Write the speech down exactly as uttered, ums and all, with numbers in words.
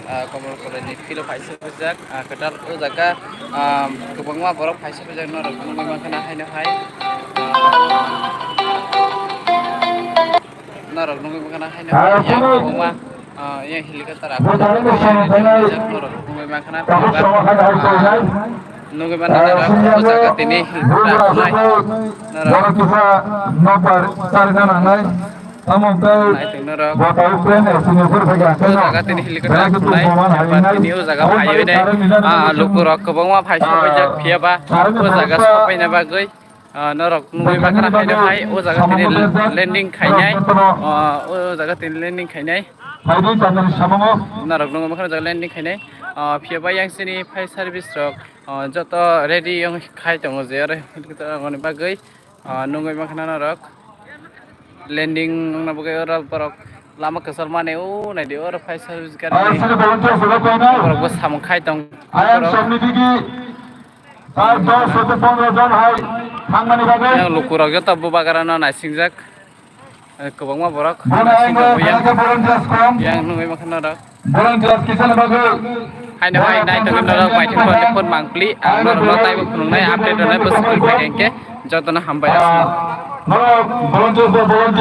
ah, Komol Kolai ni field o phaisa phaijak, ah, kwtal o jaga, ah, kwbangma borok phaisa phaijak norok nugwi mankha na haino hai. Ah, norok nugwi mankha na haino hai yang kwbangma, ah, yang helicopter aphano phaijak norok nugwi mankha na. Nugwi mankha norok o jaga tini helicopter aphano norok. Tamo tei Naitung norok. Bota Ukraine sini pur bagi O jaga tini helicopter belai khwnai, tini o jaga phaiwi de, ah, lukurok kwbangma phai sokphaijak, phiya ba o jaga sokphaina bagwi, ah, norok nugwi mankha na haino hai o jaga tini landing khainai, ah, o jaga tini landing khainai. Norok nugwi mankha na o jaga landing khainai, ah, phiya ba yang sini fire service rok, ah, joto ready wng khai tongo je oro helicopter rokni bagwi. Ah, nugwi mankha na norok landing wngna bagwi oro borok lama kwchar mani o naidi oro fire service gari borok bo samung khai tong. Yang lukurok joto bubagra no naisingjak, eh, kwbangma borok naising tongo yang, yang nugwi mankha norok. Borok class kisa ni bagwi. Haino hai nai tongwi norok bai thwng phone mangpli, ang norok no taibo phunuknai update rwnai bwswk phai khe jotono hambai asno. Norok volunteers ba volunteers.